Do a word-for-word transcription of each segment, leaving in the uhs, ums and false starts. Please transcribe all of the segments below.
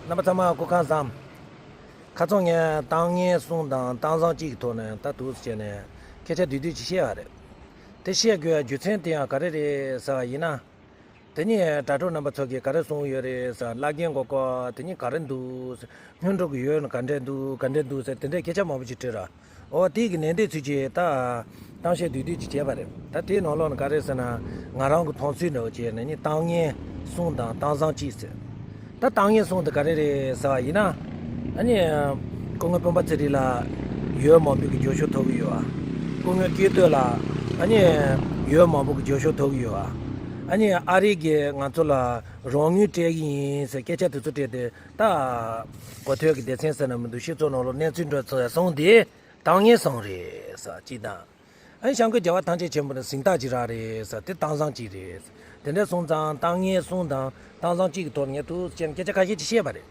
རྣམ་པ་ཚང་མ་སྐུ་ཁམས་བཟང་། ཁ་སང་ངས་ཏང་ངན་གསུམ་དང་ཏང་བཟང་གཅིག་གི་ཐོག་ནས་ད་འདུག་སེ་བྱས་ནས་སྐད་ཆ་བསྡུས་བསྡུས་ཅིག་བཤད་པ་རེད། དེ་བཤད་དགོས་རྒྱུ་མཚན་དེ་ཡང་ག་རེ་རེད་ཟེར་བ་ཡིན་ན། དེ་ནས་དྲ་གྲོགས་རྣམ་པ་ཚོ་གིས་ག་རེ་གསུངས་ཡོད་རེད་ཟེར། བླ་རྒན་གོ་གོ་དེ་ནས་ག་རེ་འདུག་ཟེར། སྔོན་འགྲོ་གི་ཡོད་ན་ག་འདྲས་འདུག་ག་འདྲས་འདུག་ཟེར། དེ་འདྲའི་སྐད་ཆ་མང་པོ་ཞིག་དྲིས་ར། འོ་དེ་གི་ནན་ཏན་ཚུལ་གྱིས་ད་གཏམ་བཤད་བསྡུས་བསྡུས་ཅིག་བྱས་པ་རེད། ད་དེའི་ནང་ལོགས་ནས་ག་རེ་ཟེར་ན། ང་རང་གི་མཐོང་ཚུལ་འདྲ་བོ་བྱས་ན་ནི་ཏང་ངན་གསུམ་དང་ཏང་བཟང་གཅིག་ཟེར། ད་ཏང་ངན་གསུམ་དེ་ག་རེ་རེད་ཟེར་བ་ཡིན་ན། ཨ་ནི་སྐུ་ངོ་སྤེན་པ་ཚེ་རིང་ལ་འོས་མང་པོ་གི་རྒྱབ་སྐྱོར་ཐོབ་ཀྱི་ཡོད་པ། སྐུ་ངོ་སྐལ་རྡོར་ལ་ཨ་ནི་འོས་མང་པོ་གི་རྒྱབ་སྐྱོར་ཐོབ་ཀྱི་ཡོད་པ། ཨ་ནི་ཨ་རི་གིས་ང་ཚོ་ལ་རོགས་དངུལ་སྤྲད་ཀྱི་ཡིན་ཟེར་སྐད་ཆ་དེ་ཚོ་སྤྲད་དེ། ད་གོ་ཐོས་ཀྱི་སྡེ་ཚན་ཟེར་ན་མི་འདུག་སྤྱི་ཚོགས་ནང་ལོགས་གནས་ཚུལ་འདྲ་ཚོ་ཡང་སོང་དེ་ཏང་ངན་གསུམ་རེད་ཟེར་གཅིག་དང་། ཨ་ནི་བྱམས་མགོན་རྒྱལ་བ་ཐམས་ཅད་མཁྱེན་པ་ནི་གཟེངས་རྟགས་ཅིག་རག་རེད་ཟེར། དེ་ཏང་བཟང་གཅིག་རེད་ཟེར། དེ་འདྲ་སོང་ཙང་ཏང་ངན་གསུམ་དང་ཏང་བཟང་གཅིག་གི་ཐོག་ནས་ངས་ཐུགས་རྗེ་ཆེ་ནས་སྐད་ཆ་ཁ་ཤས་ཅིག་བཤད་པ་རེད།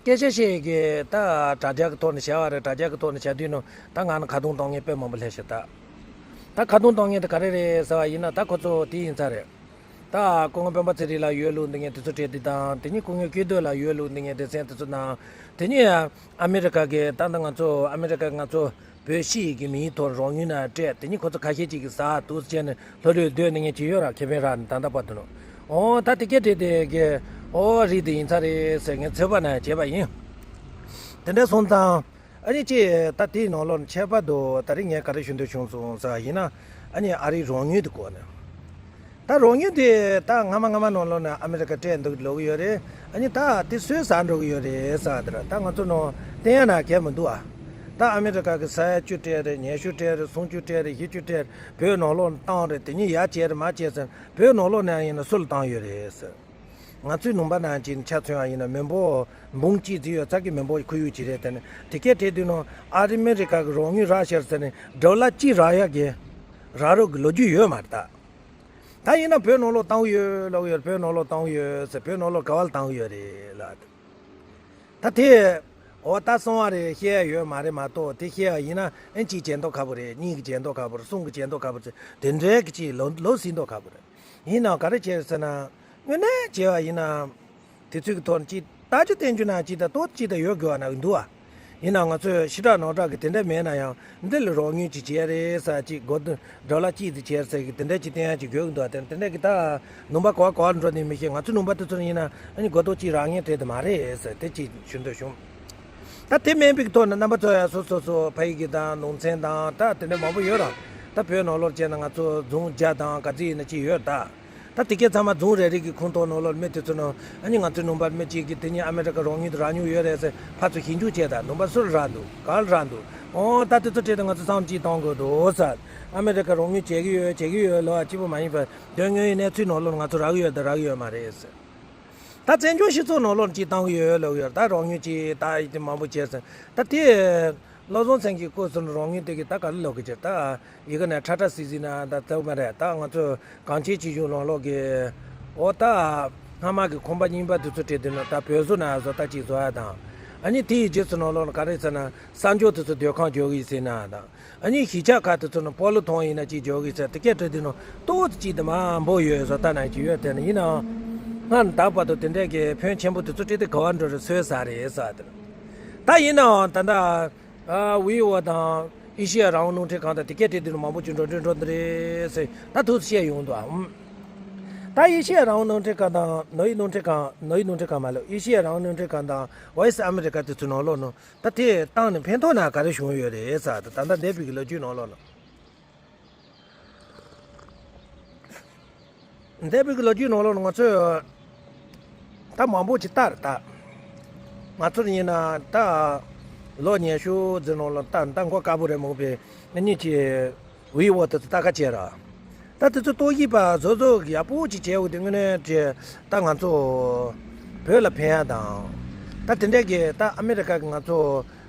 སྐད་ཆ་བཤད་ཀྱི་ད་དྲ་རྒྱ་གི་ཐོག་ནས་བྱ་བ་རེད། དྲ་རྒྱ་གི་ཐོག་ནས་བྱ་དུས་ནང་ད་ང་ནི་ཁ་རྡུང་གཏོང་མཁན་དཔེ་མང་པོ་སླེབས་ཤག་ད། ད་ཁ་རྡུང་གཏོང་མཁན་དེ་ག་རེ་རེད་ཟེར་བ་ཡིན་ན། ད་ཁོ་ཚོ་དེ་ཡིན་ས་རེད། ད་སྐུ་ངོ་སྤེན་པ་ཚེ་རིང་ལ་འོས་བླུགས་འདི་ངས་དེ་ཚོ་སྤྲད་དེ་དང་། དེ་ནས་སྐུ་ངོ་སྐལ་རྡོར་ལ་འོས་བླུགས་འདི་ངས་སྡེ་ཚན་དེ་ཚོ་དང་། དེ་ནས་ཨ་མི་རི་ཀ་གི་ད་ལྟ་ང་ཚོ་ཨ་མི་རི་ཀ་ང་ཚོ་བོད་གཞིས་ཀྱི་མིའི་ཐོག་རོགས་དངུལ་ན་སྤྲད། དེ་ནས་ཁོ་ཚོ་ཁ་ཤས་ཅིག་གིས་ཟ་འདུག་བྱས་ནས་ལྷོ་ལྷོ་སྡོད་ནས་ངས་ཅི་ཡོད་ར་ཁེ་ཕན་རག་ནས་ད་ལྟ་བར་དུ་ནོ། ཨོ་ད་དེ་སྐད་བྲིས་དེ་གི་ཨོ་རིགས་དེ་ཡིན་ས་རེད་ཟེར་ངས་ཚོད་དཔག་ན་བྱས་པ་ཡིན། དེ་འདྲ་སོང་ཙང་། ཨ་ནི་ཅི་ད་དེའི་ནང་ལོགས་ནས་ཁྱད་པར་དུ་ད་རེས་ངས་ག་རེ་ཞུ་འདོད་བྱུང་སོང་ཟེར་བ་ཡིན་ན། ཨ་ནི་ཨ་རིའི་རོགས་དངུལ་དེ་སྐོར་ནས། ད་རོགས་དངུལ་དེ་ད་སྔ་མ་སྔ་མ་ནང་ལོགས་ནས་ཨ་མི་རི་ཀ་སྤྲད་འདུག་ལོག་གི་ཡོད་རེད། ཨ་ནི་ད་དེ་སུས་ཟ་འགྲོ་གི་ཡོད་རེད་ཟེར་བ་དེ་ར། ད་ང་ཚོ་ནང་བསྟན་ཡ་ན་གལ་མི་འདུག་ཨ། ད་ཨ་མི་རི་ཀ་གི་ས་ཡ་བཅུ་སྤྲད་རེད། ཉི་ཤུ་སྤྲད་རེད། སུམ་ཅུ་སྤྲད་རེད། བཞི་བཅུ་སྤྲད་རེད། བོད་ནང་ལོགས་ནས་བཏང་རེད། དེ་ཉིད་ཡར་བྱས་རེད་མར་བྱས་ཟེར། བོད་ནང་ལོགས་ནས་ཡིན་ན་སུ་ལ་བཏང་ཡོད་རེད་ཟེར། ང་ཚོའི་ལུང་པ་ནང་གི་ཆ་མཚོན་པ་ཡིན་ན་མི་འབོར་འབུམ་གཅིག་ཙམ་ཡོད་ས་གི་མི་འབོར་ཁོར་ཡུག་ཅིག་རེད། དེ་ནི་དེ་སྐད་བྲིས་དུས་ནང་ཨ་རི་མི་རི་ཀ་གི་རོགས་དངུལ་རག་ཤར་ཟེར་ནས་ཌོ་ལར་གཅིག་རག་ཡག་གི་རག་རོགས་ཀྱི་ལོ་རྒྱུས་ཡོད་མ་རེད་ད། ད་ཡིན་ན་བོད་ནང་ལོགས་བཏང་གི་ཡོད་ལབ་ཡོད། བོད་ནང་ལོགས་བཏང་གི་ཡོད་ཟེར། བོད་ནང་ལོགས་ག་བ་ལ་བཏང་གི་ཡོད་རེད་ལབ། ད་དེ་འོ་ད་གསང་བ་རེད། བཤད་ཡ་ཡོད་མ་རེད་མ་གཏོགས། དེ་བཤད་ཡ་ཡིན་ན་ཨེ་གཅིག་བྱས་མདོག་ཁ་པོ་རེད། གཉིས་ཀྱི་བྱས་མདོག་ཁ་པོ་རེད། གསུམ་གྱི་བྱས་མདོག་ཁ་པོ་རེད། དེ་འདྲའི་གི་ཅིག་ལོ་ལོ་ཟིན་མདོག་ཁ་པོ་རེད། ཡིན་ནའང་ག་རེ་བྱས་ཟེར་ན། དངོས་གནས་བྱས་པ་ཡིན་ན། དེ་ཚོའི་གི་ཐོག་ནས་ཅིག་ལྟ་རྒྱུ་བསྟན་རྒྱུ་ན་ཅིག་ད་ཏོག་ཅིག་ད་ཡོད་དགོས་པ་ན་འདུག་ཨ། ཡིན་ནའང་ང་ཚོས་ཞེ་དྲག་ནོར་དྲག་གི་དེ་འདྲ་མེད་ན་ཡང་འདི་ལ་རོགས་དངུལ་ཅིག་བྱས་རེད་ཟེར། ཅིག་སྒོར་ཌོ་ལར་གཅིག་ཙམ་བྱས་ཟེར་གི་དེ་འདྲ་ཅིག་བསྟན་ཡ་ཅིག་དགོས་ཀྱི་འདུག་ཨ། དེ་དེ་འདྲ་གི་ད་ལུང་པ་ག་བ་ག་བར་འགྲོ་ནི་མི་ཤེས། ང་ཚོ་ལུང་པ་དེ་ཚོ་ཡིན་ན་ཨ་ནི་སྒོར་རྡོག་གཅིག་རག་མཁན་རེད་དེ་མ་རེད་ཟེར། དེ་ཅིག་ཞུ་འདོད་བྱུང་། ད་དེ་མིན་པའི་ཐོག་ནས་རྣམ་པ་ཚོ་ཡང་སོ་སོ་སོ་ཕ་ཡི་གི་དང་ནང་ཚན་དང་ད་དེ་འདྲ་མང་པོ་ཡོད་ར། ད་བོད་ནང་ལོགས་བྱས་ན་ང་ཚོ་རྫོང་བརྒྱ་དང་ག་ཚོད་ཡིན་ན་ཅིག་ཡོད་ད། ད་དེ་གའི་ཚང་མ་རྫོང་རེ་རེ་གི་ཁོངས་གཏོགས་ནང་ལོགས་མི་དེ་ཚོ་ནང་ཨ་ནི་ང་ཚོའི་ནང་པ་མི་གཅིག་གིས་དེ་ཉིད་ཨ་མི་རི་ཀ་རོགས་དངུལ་དེ་རག་མྱོང་ཡོད་རེད་ཟེར་ཕར་ཚུར་ཞིབ་འཇུག་བྱས་ད། ནང་པ་སུ་ལ་རག་འདུག་ག་ལ་རག་འདུག་ཨོ་ད་དེ་ཚོ་བྲིས་ཏེ་ང་ཚོ་བསམ་གཅིག་གཏོང་དགོས་འདུག་ཟེར། ཨ་མི་རི་ཀ་རོགས་དངུལ་བྱེད་ཀྱི་ཡོད་བྱེད་ཀྱི་ཡོད་ལབ་པ་གཅིག་པོ་མ་ཡིན་པར་དོན་དངོས་ཡིན་གནས་ཚུལ་ནང་ལོགས་ང་ཚོ་རག་གི་ཡོད་ད་རག་གི་ཡོད་མ་རེད་ཟེར། ད་བཙན་བྱོལ་སྤྱི་ཚོགས་ནང་ལོགས་ཅིག་བཏང་གི་ཡོད་ལབ་ཡོད། ད་རོགས་དངུལ་ཅིག་ད་ཡིན་དེ་མང་པོ་བྱས་ཟིན། ད་དེ་བློ་བཟང་སེང་གེ་སྐུ་གསུམ་རོགས་དངུལ་དེ་གི་ད་ག་ལ་ལོག་གི་ཅིག་ད་ཡི་གེ་ནས་ཁྲ་ཁྲ་སིག་སིག་ན་ད་ཚོགས་མ་རེད། ད་ང་ཚོ་གངས་ཅན་སྐྱིད་གཤོངས་ལམ་ལུགས་ཀྱི་འོ་ད་སྔ་མ་གི་ཁང་པ་རྙིང་པ་དེ་ཚོ་བྲིས་དུས་ན་ད་བོད་བཟོ་ན་བཟོ་ལྟ་ཅིག་བཟོ་ཡ་དང་། ཨ་ནི་དེ་ཡི་རྗེས་སུ་ནང་ལོགས་ན་ག་རེ་ཟེར་ན་གསར་འབྱོར་དེ་ཚོ་སྡོད་ཁང་རྒྱག་གི་ཟེར་ན་དང་། ཨ་ནི་གཞིས་ཆགས་ཁག་དེ་ཚོ་ནང་སྤོ་ལོ་ཐོང་ཡིན་ན་ཅིག་འཇོག་གི་ཟེར་དེ་སྐད་བྲིས་དུས་ནང་ཏོག་ཙམ་ཅིག་དེ་མ་འབོ་ཡོད་བཟོ་ལྟ་ན་ཅིག་ཡོད་དེ་ནི་ཡིན་ནའང་སྔར་ད་བར་དུ་དེ་འདྲས་ཀྱི་ཕོན་ཆེན་པོ་དེ་ཚོ་བྲིས་ཏེ་ག་བར་འགྲོ་རེད་སོས་ས་རེད་ཟེར་དེ། ད་ཡིན་ནའང་ད་ལྟ་ཝི་ཨོ་དང་ཨེ་ཤི་ཡ་རང་དབང་རླུང་འཕྲིན་ཁང་དང་དེ་སྐད་བྲིས་དུས་ནང་མང་པོ་ཅིག་འགྲོ་འགྲོ་འགྲོ་འདི་རེད་ཟེར་ད་ཐུགས་སུ་བཤད་ཡོང་འདུག་ཨ། ད་ཨེ་ཤི་ཡ་རང་དབང་རླུང་འཕྲིན་ཁང་དང་ནོར་ཡིད་རླུང་འཕྲིན་ཁང་། ནོར་ཡིད་རླུང་འཕྲིན་ཁང་མ་ལབ། ཨེ་ཤི་ཡ་རང་དབང་རླུང་འཕྲིན་ཁང་དང་ཝོ་ཡི་སི་ཨ་མི་རི་ཀ་དེ་ཚོའི་ནང་ལོགས་ནང་ད་དེ་བཏང་ནས་ཕན་ཐོགས་ན་ག་རེ་བྱུང་ཡོད་རེད་ཟེར་ད་ད་ལྟ་འདས་པའི་གི་ལོ་རྒྱུས་ནང་ལོགས་ནང་། འདས་པའི་གི་ལོ་རྒྱུས་ནང་ལོགས་ནང་ང་ཚོས་ད་མང་པོ་ཅིག་ལྟ་རེད་ད། ང་ཚོར་ཡིན་ན་ད་ལོ་ཉི་ཤུ་ཙམ་ནང་ལ་ད་ད་མགོ་དཀར་པོ་རེད་མོ་པས་ང་གཉིས་ཀྱིས་ཝི་ཨོ་དེ་ཚོ་ལྟ་ཁ་བྱས་ར། ད་དེ་ཚོ་རྟོག་ཞིབ་པ་བཟོ་བཟོ་གི་ཡག་པོ་ཅིག་བྱས་འོ་དེ་དངོས་གནས་ཀྱི་ད་ང་ཚོ་བོད་ལ་ཕན་ཡ་དང་། ད་དེ་འདྲས་ཀྱི་ད་ཨ་མི་རི་ཀ་གི་ང་ཚོ་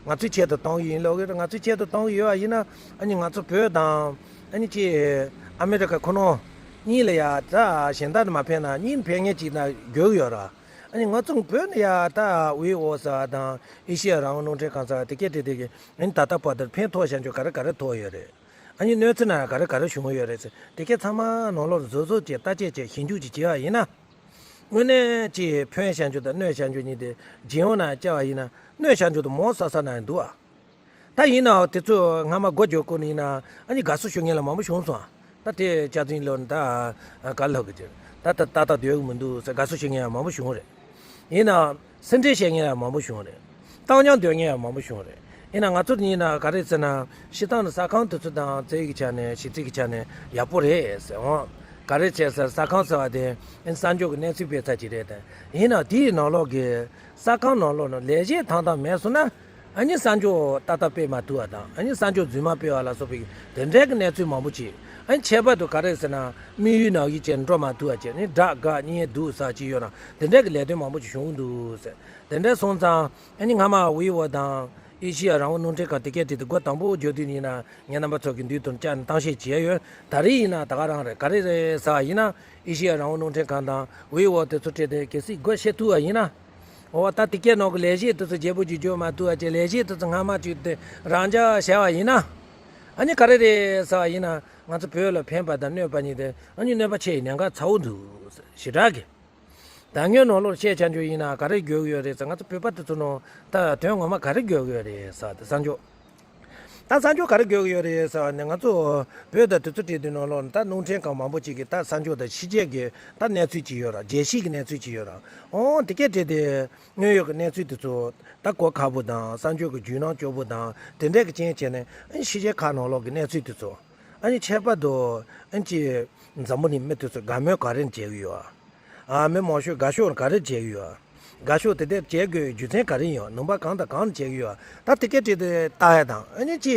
ང་ཚོའི་ཆེད་དུ་གཏོང་གི་ཡིན་ལོག་གི་རེད། ང་ཚོའི་ཆེད་དུ་གཏོང་གི་ཡོད་པ་ཡིན་ན་ཨ་ནི་ང་ཚོ་བོད་དང་ཨ་ནི་ཅི་ཨ་མི་རི་ཀ་ཁོ་ནོ་གཉིས་ལ་ཡ་ད་གཞན་དག་ནི་མ་ཕན་ན་གཉིས་ཕན་ངེས་ཅིག་ན་དགོས་ཀྱི་ཡོད་ར། ཨ་ནི་ང་ཚོ་བོད་ནི་ཡ་ད་ཝི་ཨོ་ཟེར་བ་དང་ཨེ་ཤི་ཡ་རང་དབང་རླུང་འཕྲིན་ཁང་ཟེར་བ་དེ་སྐད་བྲིས་དེ་གི་ཨ་ནི་ད་ལྟ་བར་དུ་ཕན་ཐོགས་བྱ་རྒྱུ་ག་རེ་ག་རེ་ཐོགས་ཡོད་རེད། ཨ་ནི་གནོད་འཚེ་ན་ག་རེ་ག་རེ་བྱུང་ཡོད་རེད་ཟེར་དེ་གའི་ཚང་མ་ནང་ལོགས་བཟོ་བཟོ་བྱས་ལྟ་དཔྱད་བྱས་ཞིབ་འཇུག་ཅིག་བྱས་པ་ཡིན་ན། དངོས་གནས་ཀྱི་ཕན་བྱ་རྒྱུ་དང་གནོད་བྱ་རྒྱུ་གཉིས་དེ་རྒྱུན་ཡོང་ན་བཅའ་བ་ཡིན་ན་གནོད་བྱ་རྒྱུ་དེ་མང་ས་ས་ན་འདུག་ཨ། ད་ཡིན་ནའང་དེ་ཚོ་སྔ་མ་སྒོ་རྒྱག་གོ་ནི་ཡིན་ན་ཨ་ནི་དགའ་བསུ་ཞུ་མཁན་ལ་མང་པོ་བྱུང་སོང་ཨ། ད་དེ་བཅའ་དྲིན་ལོ་ནི་ད་ག་ལབ་གི་ཅིག་ད་ད་ཏག་ཏག་སྡོད་གི་མི་འདུག་ཟེར་དགའ་བསུ་ཞུ་མཁན་ཡང་མང་པོ་བྱུང་རེད། ཡིན་ནའང་སེམས་ཁྲལ་བྱེད་མཁན་ཡང་མང་པོ་བྱུང་རེད། བཏང་སྙོམས་སྡོད་མཁན་ཡང་མང་པོ་བྱུང་རེད། ཡིན་ན་ང་ཚོ་ཡིན་ན་ག་རེ་ཟེར་ན་སྤྱིར་བཏང་ནི་ས་ཁང་དེ་ཚོ་དང་རྩེད་ཡིག་ཆ་ནས་གཞི་རྩའི་གི་ཆ་ནས་ཡག་པོ་རེད་ཟེར་འོང་། ག་རེ་བྱས་ཟེར་ས་ཁང་ཟེར་བ་དེ་ཨ་ནི་གསར་འགྱུར་གི་གནས་ཚུལ་སྤེལ་ཚར་གྱི་རེད་དེ། ཡིན་ན་དེའི་ནང་ལོགས་ཀྱི་ས་ཁང་ནང་ལོགས་ནང་ལས་བྱེད་ཐང་ཐང་མེད་སོང་ན། ཨ་ནི་གསར་འགྱུར་ཏག་ཏག་སྤེལ་མ་ཐུབ་པ་དང་ཨ་ནི་གསར་འགྱུར་རྫུན་མ་སྤེལ་བ་ལ་སོགས་པའི་དེ་འདྲའི་གི་གནས་ཚུལ་མང་པོ་ཅིག་ཨ་ནི་ཁྱད་པར་དུ་ག་རེ་ཟེར་ན་དམིགས་ཡུལ་ནང་བཞིན་བྱས་འགྲོ་མ་ཐུབ་པ་བྱས་ནི་དགྲ་དགའ་གཉེན་སྡུག་ཟེར་ཅིག་ཡོད་ན་དེ་འདྲའི་གི་ལས་དོན་མང་པོ་ཅིག་བྱུང་འདུག་ཟེར། དེ་འདྲ་སོང་ཙང་ཨ་ནི་སྔ་མ་ཝི་ཝོ་དང་ཨེ་ཤི་ཡ་རང་དབང་རླུང་འཕྲིན་ཁང་དེ་སྐད་དེ་དེ་སྒོ་དང་པོ་བརྒྱབ་དུས་ཡིན་ན་ངས་རྣམ་པ་ཚོ་གི་མདུན་དུ་བཅར་ནས་གཏམ་བཤད་བྱས་ཡོད། ད་རེས་ཡིན་ན་ད་ག་རང་རེད། ག་རེ་རེད་ཟེར་བ་ཡིན་ན་ཨེ་ཤི་ཡ་རང་དབང་རླུང་འཕྲིན་ཁང་དང་ཝི་ཝོ་དེ་ཚོ་སྤྲད་དེ་གལ་སྲིད་སྒོ་ཕྱེ་ཐུབ་པ་ཡིན་ན། འོ་ད་དེ་སྐད་ནང་གི་ལས་བྱེད་དེ་ཚོ་བརྗེ་པོ་ཅིག་བརྗོད་མ་ཐུབ་པ་བྱས་ལས་བྱེད་དེ་ཚོ་སྔ་མ་ཅིག་དེ་རང་འཇགས་བྱས་པ་ཡིན་ན། ཨ་ནི་ག་རེ་རེད་ཟེར་བ་ཡིན་ན་ང་ཚོ་བོད་ལ་ཕན་པ་དང་གནོད་པ་གཉིས་དེ་ཨ་ནི་གནོད་པ་ཆེ་ཡི་ཉེན་ཁ་ཚ་བོ་འདུག་ཞེ་དྲག་གི། ད་སྔོན་ནང་ལོགས་བཤད་བྱ་རྒྱུ་ཡིན་ན་ག་རེ་དགོས་ཀྱི་ཡོད་རེད་ཟེར། ང་ཚོ་བོད་པ་དེ་ཚོ་ནང་ད་དོན་ངོ་མ་ག་རེ་དགོས་ཀྱི་ཡོད་རེད་ཟེར་བ་དེ་གསར་འགྱུར། ད་གསར་འགྱུར་ག་རེ་དགོས་ཀྱི་ཡོད་རེད་ཟེར་བ་ནི་ང་ཚོ་བོད་དང་དུས་ཚོད་སྤྲད་དུས་ནང་ལོགས་ནི་ད་རླུང་འཕྲིན་ཁང་མང་པོ་ཅིག་གིས་ད་གསར་འགྱུར་དང་ཕྱི་རྒྱལ་གྱི་ད་གནས་ཚུལ་ཅིག་ཡོད་ར་རྒྱལ་སྤྱི་གི་གནས་ཚུལ་ཅིག་ཡོད་ར། འོང་དེ་སྐད་བྲིས་ཏེ་དངོས་ཡོད་ཀྱི་གནས་ཚུལ་དེ་ཚོ་ད་གོ་ཁག་པོ་དང་གསར་འགྱུར་གྱི་རྒྱུས་ནང་སྐྱོ་པོ་དང་དེ་འདྲས་ཀྱི་རྐྱེན་བྱས་ནས་ཨ་ནི་ཕྱི་རྒྱལ་ཁག་ནང་ལོགས་ཀྱི་གནས་ཚུལ་དེ་ཚོ་ཨ་ནི་ཁྱད་པར་དུ་ཨ་ནི་ཅིག་འཛམ་བུ་གླིང་མི་དེ་ཚོ་དགའ་མོས་ག་རེ་བྱེད་ཀྱི་ཡོད། ཨ་མི་མང་ཤོས་དགའ་ཕྱོགས་ག་རེ་བྱེད་ཀྱི་ཡོད། དགའ་ཕྱོགས་དེ་འདྲ་བྱེད་དགོས་རྒྱུ་མཚན་ག་རེ་ཡོད། ནུས་པ་གང་དང་གང་བྱེད་ཀྱི་ཡོད། ད་དེ་སྐད་བྲིས་ཏེ་ལྟ་ཡ་དང་ཨ་ནི་ཅི།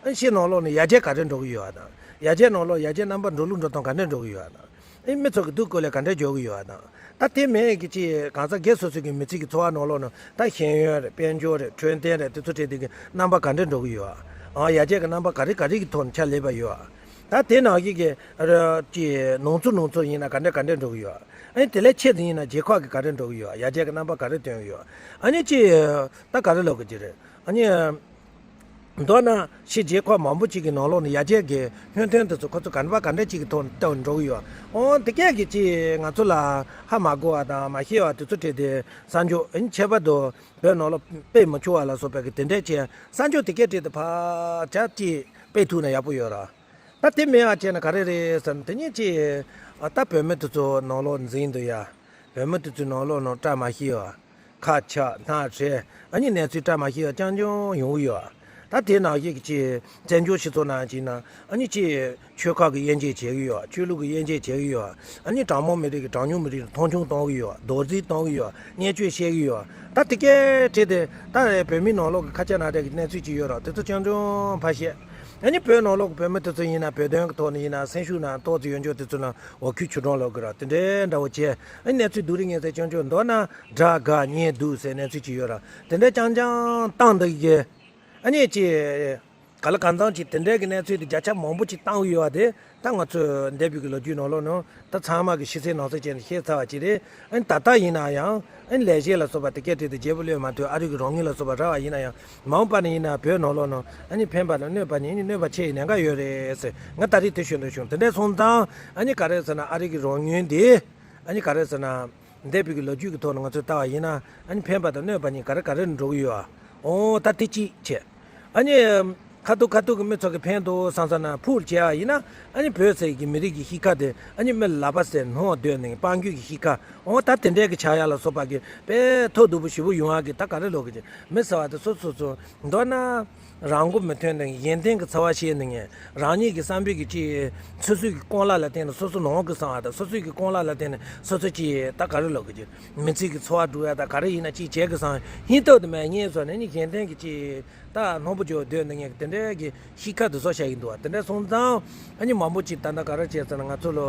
ཨ་ཕྱི་ནང་ལོགས་ནས་ཡར་རྒྱས་ག་རེ་འགྲོ་གི་ཡོད་དང་། ཡར་རྒྱས་ནང་ལོགས་ཡར་རྒྱས་རྣམ་པ་འགྲོ་ལུགས་འགྲོ་སྟངས་ག་འདྲ་འགྲོ་གི་ཡོད་དང་། ཨ་མི་ཚོ་གི་སྡུག་སྐོར་ལས་ག་འདྲ་འཇོག་གི་ཡོད་དང་། ད་དེ་མིན་གྱི་ཅི་གང་ཟག་སྒེར་སོ་སོ་གི་མི་ཚེ་གི་འཚོ་བ་ནང་ལོགས་ནས་ད་ཤེས་ཡོན་རེད་དཔལ་འབྱོར་རེད་འཕྲོད་བསྟེན་རེད་དེ་ཚོ་འཕྲད་དེ་གི་རྣམ་པ་ག་འདྲ་འགྲོ་གི་ཡོད། ཨ་ཡར་རྒྱས་ཀྱི་རྣམ་པ་ག་རེ་ག་རེ་གི་ཐོག་ནས་ཆ་སླེབས་པ་ཡོད། ད་དེ་ནང་བཞིན་གྱི་ར་ཀྱི་ནང་ཚུད་ནང་ཚུད་ཡིན་ན་ག་འདྲ་ག་འདྲ་འགྲོ་གི་ཡོད། ཨ་ནི་དེ་ལས་ཆེ་ཙམ་ཡིན་ན་རྒྱལ་ཁབ་ཀྱི་ག་རེ་འགྲོ་གི་ཡོད། ཡར་རྒྱས་ཀྱི་རྣམ་པ་ག་རེ་སྟོན་གི་ཡོད། ཨ་ནི་ཅི་ད་ག་རེ་ལབ་དགོས་ཀྱི་རེད། ཨ་ནི་མདོར་ན་ཕྱི་རྒྱལ་ཁབ་མང་པོ་ཅིག་གི་ནང་ལོགས་ནས་ཡར་རྒྱས་ཀྱི་སྔོན་ཐོན་དེ་ཚོ་ཁོ་ཚོ་ག་འདྲ་ག་འདྲ་ཅིག་གི་ཐོག་ནས་སྟོན་འགྲོ་གི་ཡོད། འོ་དེ་གས་ཀྱི་ཅི་ང་ཚོ་ལ་ཧ་མ་གོ་བ་དང་མ་ཤེས་པ་དེ་ཚོ་བྲིས་ཏེ་གསར་འགྱུར་ཨ་ནི་ཁྱད་པར་དུ་བོད་ནང་ལོགས་སྤེལ་མི་ཆོག་པ་ལ་སོགས་པའི་གི་དེ་འདྲས་ཀྱི་གསར་འགྱུར་དེ་གས་བྲིས་ཏེ་ཕར་ཅག་ཅིག་སྤེལ་ཐུབ་ན་ཡག་པོ་ཡོད་ར། ད་དེ་མེད་པ་བྱས་ན་ག་རེ་རེད་ཟེར་ན་དེ་ཉིད་ཀྱིས་ཨ་ད་བོད་མི་དེ་ཚོ་ནང་ལོགས་འཛིང་འདུག་ཡ། བོད་མི་དེ་ཚོའི་ནང་ལོགས་ནང་བཀྲ་མ་ཤིས་པ། ཁ་ཆག་སྣ་བྲེག་ཨ་ནི་གནས་ཚུལ་བཀྲ་མ་ཤིས་པ་རྐྱང་རྐྱང་ཡོང་གི་ཡོད། ད་དེ་ནང་བཞིན་གྱི་བཙན་བྱོལ་སྤྱི་ཚོགས་ནང་བྱས་ན་ཨ་ནི་ཅིག་ཆོལ་ཁ་གི་དབྱེ་འབྱེད་བྱེད་ཀྱི་ཡོད། ཆོས་ལུགས་ཀྱི་དབྱེ་འབྱེད་བྱེད་ཀྱི་ཡོད། ཨ་ནི་དྲང་མོ་མི་རིགས་ཀྱི་དྲང་སྙོམས་མི་རིགས་ལ་མཐོང་ཆུང་གཏོང་གི་ཡོད། རྡོག་རྫིས་གཏོང་གི་ཡོད། བརྙས་བཅོས་བཤད་ཀྱི་ཡོད། ད་དེ་སྐད་བྲིས་ཏེ་ད་བོད་མིའི་ནང་ལོགས་ཀྱི་ཁ་ཆག་སྣ་བྲེག་གི་གནས་ཚུལ་ཅིག་ཡོད་ར། དེ་ཚོ་རྐྱང་རྐྱང་ཕར་བཤད། ཨ་ནི་བོད་ནང་ལོགས་ཀྱི་བོད་མི་དེ་ཚོ་ཡིན་ན་བོད་དོན་གྱི་ཐོག་ནས་ཡིན་ན་སེམས་ཤུགས་ནང་ཏོག་ཙམ་ཡོད་འཇོག་དེ་ཚོ་ལ་འོ་ཁུལ་ཆུ་གྲང་ལོག་གི་ར། དེ་འདྲའི་འདྲ་བོ་བྱས་ཨ་ནི་གནས་ཚུལ་སྡུག་རུ་ངན་ཟེར་རྐྱང་རྐྱང་མདོར་ན་དགྲ་དགའ་གཉེན་སྡུག་ཟེར་གནས་ཚུལ་ཅིག་ཡོད་ར། དེ་འདྲ་རྐྱང་རྐྱང་བཏང་འདུག་གི། ཨ་ནི་ཅི། ག་ལ་གང་འཚམ་ཅིག་དེ་འདྲའི་གི་གནས་ཚུལ་དེ་བརྒྱ་ཆ་མང་པོ་ཅིག་བཏང་ཡོད་པ་དེ་ད་ང་ཚོས་འདས་པའི་གི་ལོ་རྒྱུས་ནང་ལོགས་ནང་ད་ཚང་མ་གི་ཤེས་ཚད་ནང་ཚད་ཅན་དུ་ཤེས་ཚར་བ་ཅིག་རེད། ཨ་ནི་ད་ལྟ་ཡིན་ན་ཡང་ཨ་ནི་ལས་བྱེད་ལ་སོགས་པ་དེ་སྐད་བྲིས་ཏེ་བརྗེ་པོ་གློད་མ་ཐུབ། ཨ་རི་གི་རང་ངོས་ལ་སོགས་པ་རག་པ་ཡིན་ན་ཡང་མ་འོངས་པ་ནས་ཡིན་ན་བོད་ནང་ལོགས་ནང་ཨ་ནི་ཕན་པ་དང་གནོད་པ་ནི་ཨ་ནི་གནོད་པ་ཆེ་ཡི་ཉེན་ཁ་ཡོད་རེད་ཟེར་ང་ད་རེས་དེ་ཞུ་འདོད་བྱུང་། དེ་འདྲ་སོང་ཙང་ཨ་ནི་ག་རེ་ཟེར་ན་ཨ་རི་གི་རང་ངོས་དེ་ཨ་ནི་ག་རེ་ཟེར་ན། འདས་པའི་གི་ལོ་རྒྱུས་ཀྱི་ཐོག་ནས་ང་ཚོས་ལྟ་བ་ཡིན་ན་ཨ་ནི་ཕན་པ་དང་གནོད་པ་གཉིས་ག་རེ་ག་རེ་འགྲོ་གི་ཡོད་ཨ། འོ་ད་དེ་གཅིག་བྱས། ཨ་ནི་ཁ་ཐུག་ཁ་ཐུག་གི་མི་ཚོ་གི་ཕན་ཐོགས་བསམ་བསམ་ན་ཕུལ་བྱས་པ་ཡིན་ན་ཨ་ནི་བོད་ཟེར་གི་མི་རིགས་ཀྱི་གཤིས་ཀ་དེ་ཨ་ནི་མི་ལ་ལབ་པ་ཟེར་སྣང་བ་སྡོད་ནས་དཔལ་འབྱོར་གྱི་གཤིས་ཀ་འོ་ད་དེ་འདྲའི་གི་ཆགས་ཡ་ལ་སོགས་པ་གི་དཔེ་ཐོག་སྡུག་པོ་ཞེ་པོ་ཡོང་ཡ་གི་ད་ག་རེ་ལོག་གི་མི་ཟེར་བ་དེ་སོ་སོ་སོ་མདོར་ན། རང་མགོ་མི་ཐོན་ནས་གཞན་དོན་གྱི་འཚེ་བ་བྱས་ནས་རང་ཉིད་ཀྱི་བསམ་པའི་གི་ཅིག་སོ་སོའི་གི་རྐང་ལག་ལ་བརྟེན་ནས་སོ་སོ་ནོར་གི་བསམ་བ་དང་སོ་སོའི་གི་རྐང་ལག་ལ་བརྟེན་ནས་སོ་སོ་ཅིག་ད་ག་རེ་ལབ་གི་ཅིག་མི་ཚེ་གི་འཚོ་བ་སྒྲུབ་ཡ་ད་ག་རེ་ཡིན་ན་ཅིག་བྱེད་གི་བསམ་ཡིན་སྟབས་དེ་མེད་ཉེས་བཟོ་ནས་ནི་གཞན་དོན་གྱི་ཅིག་ད་སྣང་བུ་འཇོག་སྡོད་ནས་ངས་དེ་འདྲའི་གི་གཤིས་ཀ་དེ་ཚོ་བཤད་ཀྱི་འདུག་བ། དེ་འདྲ་སོང་ཙང་ཨ་ནི་མང་པོ་ཅིག་ད་ལྟ་ག་རེ་བྱས་ཟེར་ན་ང་ཚོ་ལ་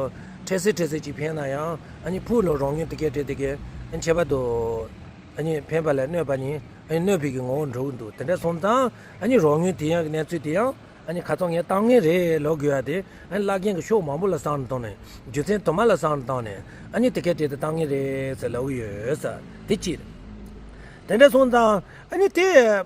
འཕྲལ་སེལ་འཕྲལ་སེལ་ཅིག་ཕན་ན་ཡང་ཨ་ནི་ཕུགས་ལ་རང་ཉིད་དེ་གས་བྲལ་དེ་གས་ཨ་ནི་ཁྱད་པར་དུ་ཨ་ནི་ཕན་པ་ལས་གནོད་པ་ནི། ཨ་ནི་གནོད་པའི་གི་ངོ་བོ་འགྲོ་གི་འདུག་དེ་འདྲ་སོང་ཙང་ཨ་ནི་རང་ཉིད་དེ་ཡང་གི་གནས་ཚུལ་དེ་ཡང་ཨ་ནི་ཁ་ཚང་ངས་བཏང་ངེས་རེད་ལོ་དགོས་ཡ་དེ་ཨ་ནི་བླ་རྒན་གི་ཕྱོགས་མང་པོ་ལ་བསམ་བློ་བཏང་ནས་རྒྱུ་མཚན་དུ་མ་ལ་བསམ་བློ་བཏང་ནས་ཨ་ནི་དེ་གས་དེ་དེ་བཏང་ངེས་རེད་ཟེར་ལབ་གི་ཡོད་ས་དེ་གཅིག་རེད། དེ་འདྲ་སོང་ཙང་ཨ་ནི་དེ་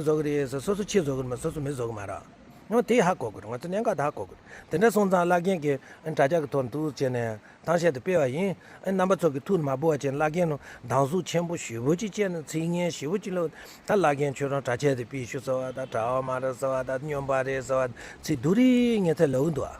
རེ་བཟོ་གི་རེད་ཟེར། སོ་སོ་ཁྱི་བཟོ་གི་རེད་མ། སོ་སོ་མི་བཟོ་གི་མ་རེད། ཡང་དེ་ཧ་གོ་དགོས་རེད། ང་ཚོ་གནད་འགག་དེ་ཧ་གོ་དགོས་རེད། དེ་འདྲ་སོང་ཙང་བླ་རྒན་གྱིས་དྲ་རྒྱ་གི་ཐོག་འདུག་བྱས་ནས་ཐང་ཤད་དེ་སྤེལ་བ་ཡིན། རྣམ་པ་ཚོ་གི་ཐུགས་མ་ཕོག་པ་བྱས་ནས། བླ་རྒན་ནང་སྡང་ཟུག་ཆེན་པོ་ཞེ་པོ་ཅིག་བྱས་ནས་ཚིག་ངན་ཞེ་པོ་ཅིག་ལབ། ད་བླ་རྒན་ཁྱོད་རང་གྲྭ་ཆས་དེ་ཕུད་ཤོག་ཟེར་བ་དང་། གྲྭ་བ་མ་རེད་ཟེར་བ་དང་། སྨྱོན་པ་རེད་ཟེར་བ་དང་། ཚིག་སྡུག་རུས་ངན་ཚད་ལབ་འདུག་ཨ།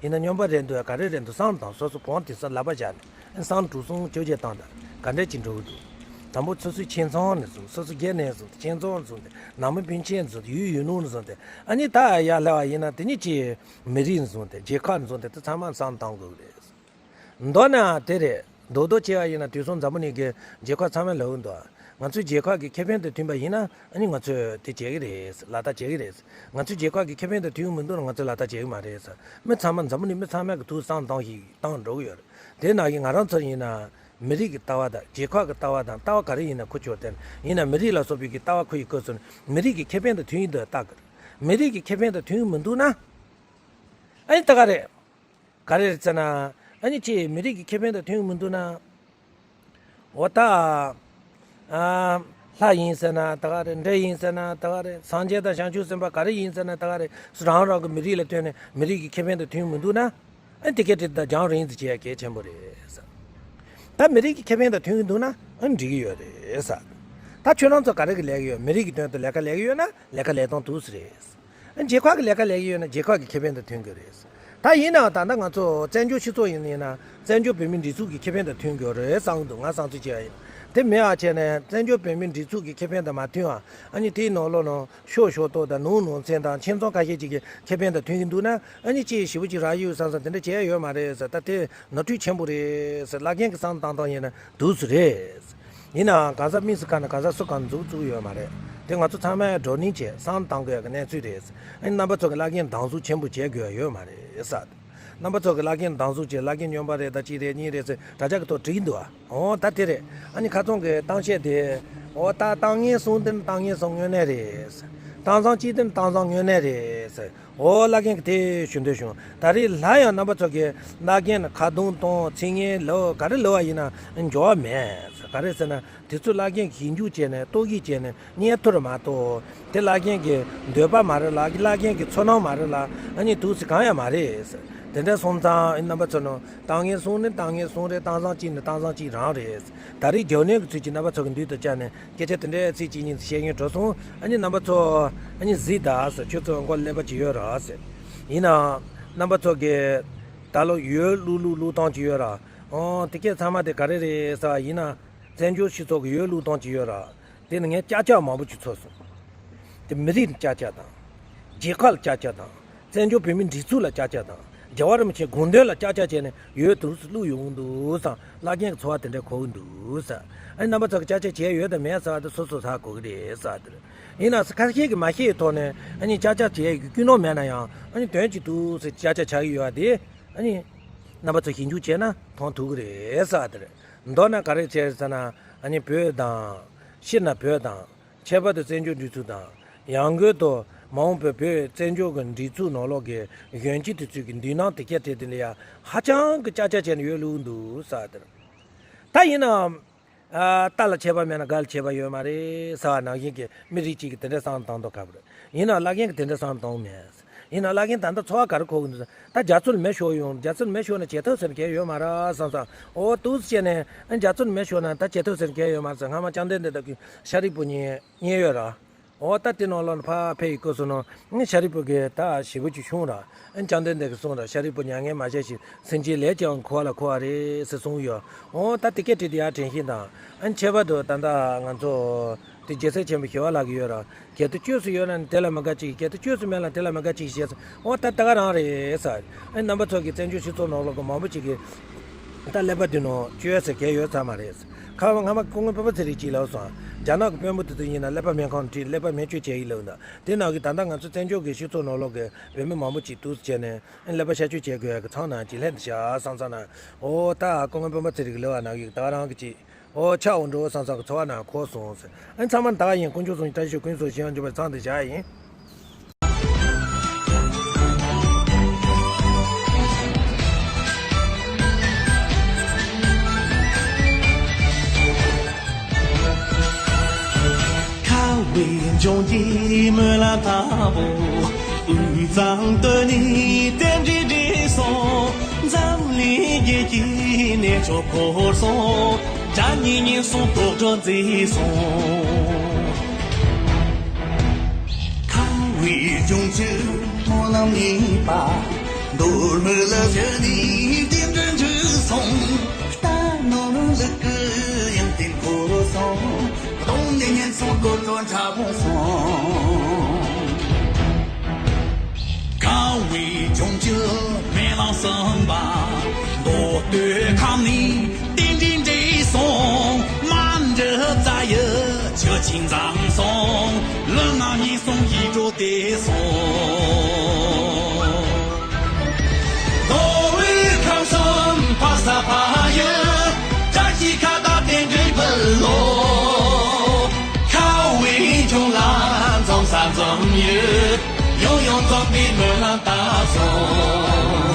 ཡིན་ན་སྨྱོན་པ་རེད་འདུག་ཨ། ག་རེ་རེད་འདུག་བསམ་བློ་བཏང་། སོ་སོ་གང་དེ་ས་ལབ་པ་བཞག་ནས་བསམ་བློ་འགྲོ་སོང་བཅོ་བརྒྱད་བཏང་དང་ག་འདྲས་ཅིག་འགྲོ་གི་འདུག་དང་པོ་སོ་སོའི་ཁྱིམ་ཚང་ནས་བཟུང་། སོ་སོ་སྒེར་ནས་བཟུང་སྟེ། ཁྱིམ་ཚང་བཟུང་སྟེ། ནང་མི་སྤུན་མཆེད་བཟུང་སྟེ། ཡུལ་ཡུལ་ལུང་བཟུང་སྟེ། ཨ་ནི་ད་ཡར་སླེབས་པ་ཡིན་ན་དེ་ཉིད་ཀྱི་མི་རིགས་བཟུང་སྟེ། རྒྱལ་ཁབ་བཟུང་སྟེ། དེ་ཚང་མ་བསམ་བློ་བཏང་དགོས་ཀྱི་རེད། མདོར་ན་དེ་རེད། རྡོག་རྡོག་བྱས་པ་ཡིན་ན་དུས་སང་འཛམ་བུ་གླིང་གི་རྒྱལ་ཁབ་ཚང་མས་ལབ་ཀྱི་འདུག་ང་ཚོའི་རྒྱལ་ཁབ་ཀྱི་ཁེ་ཕན་དང་མཐུན་པ་ཡིན་ན། ཨ་ནི་ང་ཚོས་དེ་བྱེད་ཀྱི་རེད། ལག་བསྟར་བྱེད་ཀྱི་རེད། ང་ཚོའི་རྒྱལ་ཁབ་ཀྱི་ཁེ་ཕན་དང་མཐུན་གྱི་མི་འདུག་ན་ང་ཚོས་ལག་བསྟར་བྱེད་ཀྱི་མ་རེད་ཟེར། མི་ཚང་མ། འཛམ་བུ་གླིང་མི་ཚང་མས་ཀྱི་ཐུགས་བསམ་བཏང་ཞིག་བཏང་འགྲོ་གི་ཡོད་རེད། དེ་ནང་བཞིན་ང་རང་ཚོར་ཡིན་ན། མི་རིགས་ཀྱི་ལྟ་བ་དང་། རྒྱལ་ཁབ་ཀྱི་ལྟ་བ་དང་། ལྟ་བ་ག་རེ་ཡིན་ན་ཁུ་ཆོར་བསྟན། ཡིན་ན་མི་རིགས་ལ་སོགས་པའི་གི་ལྟ་བ་ཁུ་ཡི་སྐོར་སོང་ནས། མི་རིགས་ཀྱི་ཁེ་ཕན་དང་མཐུན་ཡིན་འདུག་ལྟ་དགོས། མི་རིགས་ཀྱི་ཁེ་ཕན་དང་མཐུན་གྱི་མི་འདུག་ན། ཨ་ནི་ད་ག་རེད། ག་རེ་རེད་ཟེར་ན། ཨ་ནི་ཅིག་མི་རིགས་ཀྱི་ཁེ་ཕན་དང་མཐུན་གྱི་མི་འདུག་ན། འོ་ད། ཨ། ལྷ་ཡིན་ཟེར་ན་ད་ག་རེད། འདྲེ་ཡིན་ཟེར་ན་ད་ག་རེད། སངས་རྒྱས་དང་བྱང་ཆུབ་སེམས་དཔའ་ག་རེ་ཡིན་ཟེར་ན་ད་ག་རེད། རང་རང་གི་མི་རིགས་ལ་ལྟོས་ནས་མི་རིགས་ཀྱི་ཁེ་ཕན་དང་མཐུན་མི་འདུག་ན། ཨ་ནི་དེ་སྐད་དེ་ད་རྒྱང་རིང་དུ་བྱེད་ཡ་གལ་ཆེན་པོ་རེད་ཟེར། ད་མི་རིགས་ཀྱི་ཁེ་ཕན་དང་མཐུན་གྱི་འདུག་ན། ཨ་ནི་འགྲིག་གི་ཡོད་རེད་ཟེར། ད་ཁྱོད་རང་ཚོ་ག་རེ་གི་ལས་ཀྱི་ཡོད། མི་རིགས་ཀྱི་དོན་དུ་ལས་ཀ་ལས་ཀྱི་ཡོད་ན་ལས་ཀ་ལས་སྟངས་འདུག་སེ་རེད། རྒྱལ་ཁབ་ཀྱི་ལས་ཀ་ལས་ཀྱི་ཡོད་ན་རྒྱལ་ཁབ་ཀྱི་ཁེ་ཕན་དང་མཐུན་གྱི་རེད། ད་ཡིན་ནའང་ད་ལྟ་ང་ཚོ་བཙན་བྱོལ་སྤྱི་ཚོགས་ཡིན་ཡིན་ན། བཙན་བྱོལ་བོད་མིའི་སྒྲིག་འཛུགས་ཀྱི་ཁེ་ཕན་དང་མཐུན་གྱི་རེད་བསམ་གྱི་འདུག་ང་བསམ་ཚུལ་བྱས་པ་ཡིན། དེ་མེད་པ་བྱས་ནས་བཙན་བྱོལ་བོད་མིའི་སྒྲིག་འཛུགས་ཀྱི་ཁེ་ཕན་དང་མ་མཐུན་པ། ཨ་ནི་དེའི་ནང་ལོགས་ནང་ཤོག་ཤོག་ཏོག་དང་ནང་ནང་ཚན་དང་ཁྱིམ་ཚང་ཁ་ཤས་ཅིག་གི་ཁེ་ཕན་དང་མཐུན་གྱི་འདུག་ན། ཨ་ནི་ཅིག་ཞེ་པོ་ཅིག་རག་ཡོད་བསམ་བསམ་དེ་འདྲ་བྱས་ཡོད་མ་རེད་ཟེར། ད་དེ་ནོར་འཁྲུལ་ཆེན་པོ་རེད་ཟེར། བླ་རྒན་གྱི་བསམ་བཏང་སྟངས་ཡིན་ན་འདུག་སེ་རེད། ཡིན་ནའང་གང་ཟག་དམིགས་སུ་བཀར་ནས་གང་ཟག་སུ་གང་འཛུགས་བཙུགས་ཡོད་མ་རེད། དེ་ང་ཚོ་ཚང་མས་བགྲོ་གླེང་བྱས་བསམ་བཏང་དགོས་ཀྱི་གནས་ཚུལ་རེད། ཨ་ནི་རྣམ་པ་ཚོ་གི་བླ་རྒན་སྡང་ཟུག་ཆེན་པོ་བྱེད་དགོས་ཡ་ཡོད་མ་རེད་ཟེར། རྣམ་པ་ཚོ་གི་བླ་རྒན་སྡང་ཟུག་བྱས། བླ་རྒན་སྨྱོན་པ་རེད་དང་གཅིག་རེད་གཉིས་རེད་ཟེར་དྲ་རྒྱ་གི་ཐོག་བྲིས་འདུག་ཨ། འོ་ད་དེ་རེད། ཨ་ནི་ཁ་རྩང་གི་གཏམ་བཤད་དེ། འོ་ད་གཏམ་ངན་གསུང་དེ་ནི་གཏམ་ངན་གསུང་དངོས་གནས་རེད། གཏམ་བཟང་བྱས་དེ་ནི་གཏམ་བཟང་དངོས་གནས་རེད། འོ་བླ་རྒན་གྱིས་དེ་ཞུ་འདོད་བྱུང་། ད་རེས་སླར་ཡང་རྣམ་པ་ཚོ་གིས་བླ་རྒན་ལ་ཁ་རྡུང་གཏོང་། ཚིག་ངན་ལབ། ག་རེ་ལབ་པ་ཡིན་ན་འགྱུར་བ་མེད། ག་རེ་ཟེར་ན། དེ་ཚོ་བླ་རྒན་གྱིས་ཞིབ་འཇུག་བྱས་ནས། རྟོག་ཞིབ་བྱས་ནས་བརྙས་ཐུབ་རེད་མ་གཏོགས། དེ་བླ་རྒན་གྱི་འདོད་པ་མ་རེད་ལ། བླ་རྒན་གྱི་ཚོར་སྣང་མ་རེད་ལ། ཨ་ནི་འདུག་སེ་གང་ཡང་མ་རེད། དེ་འདྲ་སོང་ཙང་རྣམ་པ་ཚོ་ནང་གཏམ་ངན་གསུང་ནི་གཏམ་ངན་གསུང་རེད། གཏམ་བཟང་བྱས་ནི་གཏམ་བཟང་བྱས་རང་རེད། ད་རེས་རྒྱབ་གནོན་གྱི་ཚུལ་གྱིས་རྣམ་པ་ཚོ་གི་མདུན་དུ་བཅར་ནས་སྐད་ཆ་དེ་འདྲའི་ཚིག་གཅིག་གཉིས་བཤད་མཁན་འགྲོ་སོང་། ཨ་ནི་རྣམ་པ་ཚོ་ཨ་ནི་གཟིགས་དང་ཟེར། ཁྱོད་ཚོ་མགོ་ཀླད་པ་ཅིག་ཡོད་རེད་ཟེར། ཡིན་ནའང་རྣམ་པ་ཚོ་གིས་ད་ལོ་ཡོལ་བླུག་བླུག་བླུག་སྟངས་ཅིག་ཡོད་རེད། ཨོ། དེ་སྐད་ཚང་མ་དེ་ག་རེ་རེད་ཟེར་བ་ཡིན་ན། བཙན་བྱོལ་སྤྱི་ཚོགས་ཀྱི་ཡོལ་བླུག་སྟངས་ཅིག་ཡོད་རེད། དེ་ནི་ངས་ཀྱག་ཀྱག་མང་པོ་ཅིག་ཚོར་སོང་། དེ་མི་རིགས་ལ་ཀྱག་ཀྱག་དང་། རྒྱལ་ཁབ་ལ་ཀྱག་ཀྱག་དང་། བཙན་བྱོལ་བོད་མིའི་སྒྲིག་འཛུགས་ལ་ཀྱག་ཀྱག་དང་། རྒྱལ་བ་རིན་པོ་ཆེའི་དགོངས་དོན་ལ་ཀྱག་ཀྱག་བྱས་ནས་ཡོལ་དུ་བླུག་ཡོང་གི་འདུག་བསམ། བླ་རྒན་གྱི་ཚོར་བ་དེ་འདྲ་གོ་གི་འདུག་བསམ། ཨ་ནི་རྣམ་པ་ཚོ་གི་ཀྱག་ཀྱག་བྱས་ཡོད་དམ་མེད་ཟེར་བ་དེ་སོ་སོས་ཧ་གོ་གི་རེད་བསམ། དེ་ཡིན་ན་ཁ་ཤས་ཀྱིས་མ་ཤེས་པའི་ཐོག་ནས། ཨ་ནི་ཀྱག་ཀྱག་བྱས་ཡོད་ཀྱི་ཀུན་སློང་མེད་ན་ཡང་། ཨ་ནི་དོན་གཅིག་འདུག་ཟེར་ཀྱག་ཀྱག་བྱ་གི་ཡོད་པ་དེ། ཨ་ནི་རྣམ་པ་ཚོ་ཞིབ་འཇུག་བྱས་ན་མཐོང་ཐུབ་ཀྱི་རེད་ཟེར་བ་དེ་རེད། མདོར་ན་ག་རེ་བྱས་ཟེར་ན། ཨ་ནི་བོད་དང་། སྤྱིར་ན་བོད་དང་། ཁྱད་པར་དུ་བཙན་བྱོལ་སྒྲིག་འཛུགས་དང་ ཡང་སྒོས་དུ་མ་འོངས་པའི་བོད་བཙན་བྱོལ་གྱི་སྒྲིག་འཛུགས་ནང་ལོགས་ཀྱི་གཞོན་སྐྱེས་དེ་ཚོས་ཀྱི་མདུན་སྣང་དེ་ག་དེ་དེ་ལ་ཡ་ཧ་ཅང་གི་ཅག་ཅག་བྱས་ནས་ཡོད་ལུགས་འདུག་ས་དེར། ད་ཡིན་ན། ཨ། རྟ་ལ་ཆད་པ་མེད་ན་སྒ་ལ་ཆད་པ་ཡོད་མ་རེད་ཟེར་བ་ནང་བཞིན་གྱི་མི་རིགས་གཅིག་གིས་དེ་འདྲའི་བསམ་བཏང་མདོག་ཁ་པོ་རེད། ཡིན་ན་བླ་རྒན་གྱིས་དེ་འདྲའི་བསམ་བཏང་མེད། ཡིན་ན་བླ་རྒན་ད་ལྟ་འཚོ་བ་ག་རེ་འཁོར་གྱི་འདུག་ཟེར། ད་རྒྱ་མཚོ་ལ་མེ་ཤོར་ཡོང་། རྒྱ་མཚོ་ལ་མེ་ཤོར་ན་བྱེད་ཐབས་ཟེར་མཁན་ཡོད་མ་རེད་བསམ་བསམ། འོ་འདུག་སེ་བྱས་ནས་རྒྱ་མཚོ་ལ་མེ་ཤོར་ན་ད་བྱེད་ཐབས་ཟེར་མཁན་ཡོད་མ་རེད་ཟེར། སྔ་མ་བཅོམ་ལྡན་འདས་དང་ཤཱ་རིའི་བུ་གཉིས་གཉིས་ཡོད་ར། འོ་ད་དེ་ནང་ལོགས་ཕར་ཕེབས་ཡི་སྐབས་སུ་ནང་ཤཱ་རིའི་བུ་གིས་ད་ཞེ་པོ་ཅིག་བཤུམས་ར། བཅོམ་ལྡན་འདས་ཀྱིས་གསུངས་ར། ཤཱ་རིའི་བུ་མྱ་ངན་མ་བྱས་ཤིག། སེམས་ཅན་ལས་ཀྱང་འཁོར་བ་ལ་འཁོར་བ་རེད་ཟེར་གསུངས་ཡོད། འོ་ད་དེ་སྐད་དྲིས་དེ་ཡར་དྲན་ཤེས་དང་། ཨ། ཁྱད་པར་དུ་ད་ལྟ་ང་ཚོ་དེ་རྒྱལ་སྲས་ཆེན་པོ་ཞི་བ་ལྷ་གིས་ཡོད་ར། གལ་ཏེ་བཅོས་སུ་ཡོད་ན་ནི་དེ་ལ་མི་དགའ་ཅིག། གལ་ཏེ་བཅོས་སུ་མེད་ལ་དེ་ལ་མི་དགའ་ཅིག་ཞེས་ཟེར། འོ་ད་ད་ག་རང་རེད་ཟེར། ཨ། རྣམ་པ་ཚོ་གི་བཙན་བྱོལ་སྤྱི་ཚོགས་ནང་ལོགས་ཀྱི་མང་པོ་ཅིག་གིས་ད་ཀླད་པ་དེ་ནང་བཅོས་ཟེར་མཁན་ཡོད་ཚར་མ་རེད། ཁ་བ་སྔ་མ་སྐུ་ངོ་སྤེན་པ་ཚེ་རིང་གིས་ལབ་སོང་། རྒྱ་ནག་གི་དཔོན་པོ་དེ་ཚོ་ཡིན་ན་ཀླད་པ་སྨན་ཁང་ཁྲིད། ཀླད་པ་སྨན་བཅོས་བྱས་ཡིན་ལབ་འདུག། དེ་ནང་གི་ད་ལྟ་ང་ཚོ་བཙན་བྱོལ་གྱི་སྤྱི་ཚོགས་ནང་ལོགས་ཀྱི་བོད་མི་མང་པོ་ཅིག་འདུག་སེ་བྱས་ནས་ཀླད་པ་གཤག་བཅོས་བྱེད་དགོས་ཡག་གི་མཚམས་ནང་ཅིག་སླེབས་འདུག་ཤག་བསམ་བསམ་ན། འོ་ད་སྐུ་ངོ་སྤེན་པ་ཚེ་རིང་གིས་ལབ་པ་ནང་བཞིན་ད་རང་གི་ཅིག། འོ་ཆགས་འོང་འགྲོ་བསམ་བསམ་གྱི་ཚོར་བ་ནང་འཁོར་སོང་ཟེར། ཨ། ཚང་མ་ད་ག་ཡིན། དཀོན་མཆོག་གསུམ་གྱི་བཀྲ་ཤིས་ཤོག། ཀུན་སོང་ཞི་བ་འབྱོར་བའི་མཚམས་འདིར་བཞག་ཡིན། ཁ་བའི་ལྗོངས་ཀྱི་སྨོན་ལམ་དང་པོ། དབུས་གཙང་སྟོད་ནས་རྟེན་འབྲེལ་འགྲིག་སོང་། འཛམ་གླིང་རྒྱལ་གྱི་གནས་མཆོག་བོར་སོང་། དགྲ་གཉེན་ཉེན་སོང་། དོག་སྒྲ་མཛེས་སོང་། ཁ་བའི་ལྗོངས་ཀྱི་སྨོན་ལམ་གཉིས་པ། མདོ་སྨད་ལ་བཞུགས་ནས་རྟེན་འབྲེལ་འགྲིག་སོང་། རྟ་ནོར་ལུག་གི་ཡོན་ཏན་བོར་སོང་། གདོང་ནས་ཉེན་སོང་། དོག་སྒྲ་ཕྲ་བོ་སོང་། ཁ་བའི་ལྗོངས་ཀྱི་སྨོན་ལམ་གསུམ་པ། མདོ་སྟོད་ཁམས་ནས་རྟེན་འབྲེལ་འགྲིག་སོང་། མ་འདྲི་རྩ་ཡི་ཆུ་ཆེན་འཛོམས་སོང་། ལུས་ངག་ཉེན་སོང་། ཡིད་འགྲོ་བདེ་སོང་། མདོ་དབུས་ཁམས་གསུམ་འཕགས་ས་འཕགས་ཡུལ། བཀྲ་ཤིས་ཁ་བརྡ་རྟེན་འབྲེལ་ཕུལ་ལོ། ཁ་བའི་ལྗོངས་ལ་འཛོམས་ས་འཛོམས་ཡུལ། ཡང་ཡང་འཛོམས་པའི་སྨོན་ལམ་བཏབ་སོང་།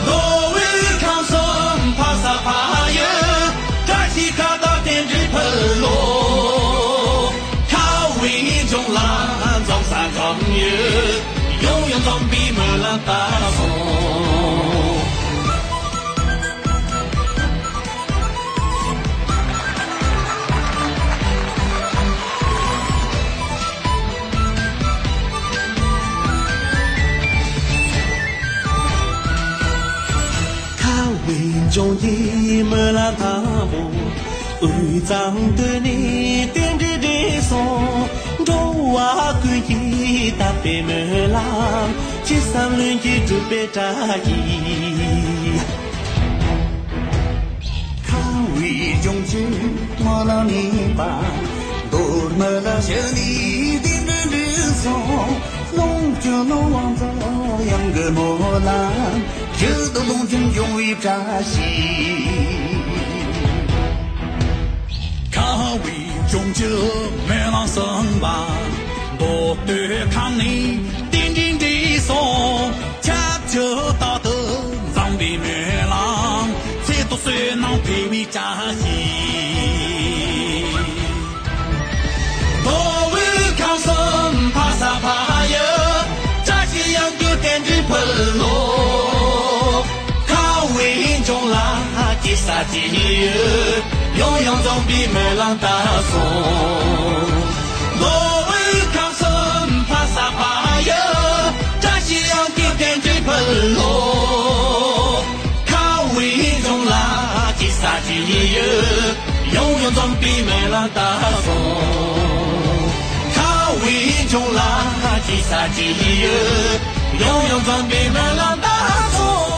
མདོ་དབུས་ཁམས་གསུམ་འཕགས་ས་འཕགས་ཡུལ། བཀྲ་ཤིས་ཁ་བརྡ་རྟེན་འབྲེལ་ཕུལ་ལོ། ཁ་བའི་ལྗོངས་ལ་འཛོམས་ས་འཛོམས་ཡུལ། ཡང་ཡང་འཛོམས་པའི་སྨོན་ལམ་བཏབ་སོང་། ཁ་བའི་ལྗོངས་ཀྱི་སྨོན་ལམ་དང་པོ། དབུས་གཙང་སྟོད་ནས་རྟེན་འབྲེལ་འགྲིག་སོང་། འགྲོ་བ་ཀུན་གྱི་དག་པའི་སྨོན་ལམ། ཅི་བསམ་ལྷུན་གྱིས་འགྲུབ་པའི་བཀྲ་ཤིས། ཁ་བའི་ལྗོངས་ཀྱི་སྨོན་ལམ་གཉིས་པ། མདོ་སྨད་ལ་བཞུགས་ནས་རྟེན་འབྲེལ་འགྲིག་སོང་། ལོངས་སྤྱོད་ནོར་དབང་འཛོམས་ཡོང་གི་སྨོན་ལམ། ཡིད་དུ་ལོངས་སྤྱོད་འབྱུང་བའི་བཀྲ་ཤིས། ཁ་བའི་ལྗོངས་ཀྱི་སྨོན་ལམ་གསུམ་པ། མདོ་སྟོད་ཁམས་ནས་རྟེན་འབྲེལ་འགྲིག་སོང་། ཁྱབ་བྱེད་རྟག་ཏུ་འཛོམས་པའི་སྨོན་ལམ། ཚེ་ཐོག་བསོད་ནམས་འཕེལ་བའི་བཀྲ་ཤིས། མདོ་དབུས་ཁམས་གསུམ་འཕགས་ས་འཕགས་ཡུལ། བཀྲ་ཤིས་ཡང་གི་རྟེན་འབྲེལ་ཕུལ་ལོ། ཁ་བའི་ལྗོངས་ལ་སྐྱེ་ས་སྐྱེ་ཡུལ། ཡང་ཡང་འཛོམས་པའི་སྨོན་ལམ་བཏབ་སོང་། མདོ་དབུས་ཁམས་གསུམ་འཕགས་ས་འཕགས་ཡུལ། བཀྲ་ཤིས་ཡང་གི་རྟེན་འབྲེལ་ཕུལ་ལོ། ཁ་བའི་ལྗོངས་ལ་སྐྱེ་ས་སྐྱེ་ཡུལ། ཡང་ཡང་འཛོམས་པའི་སྨོན་ལམ་བཏབ་སོང་། ཁ་བའི་ལྗོངས་ལ་སྐྱེ་ས་སྐྱེ་ཡུལ། ཡང་ཡང་འཛོམས་པའི་སྨོན་ལམ་བཏབ་སོང་།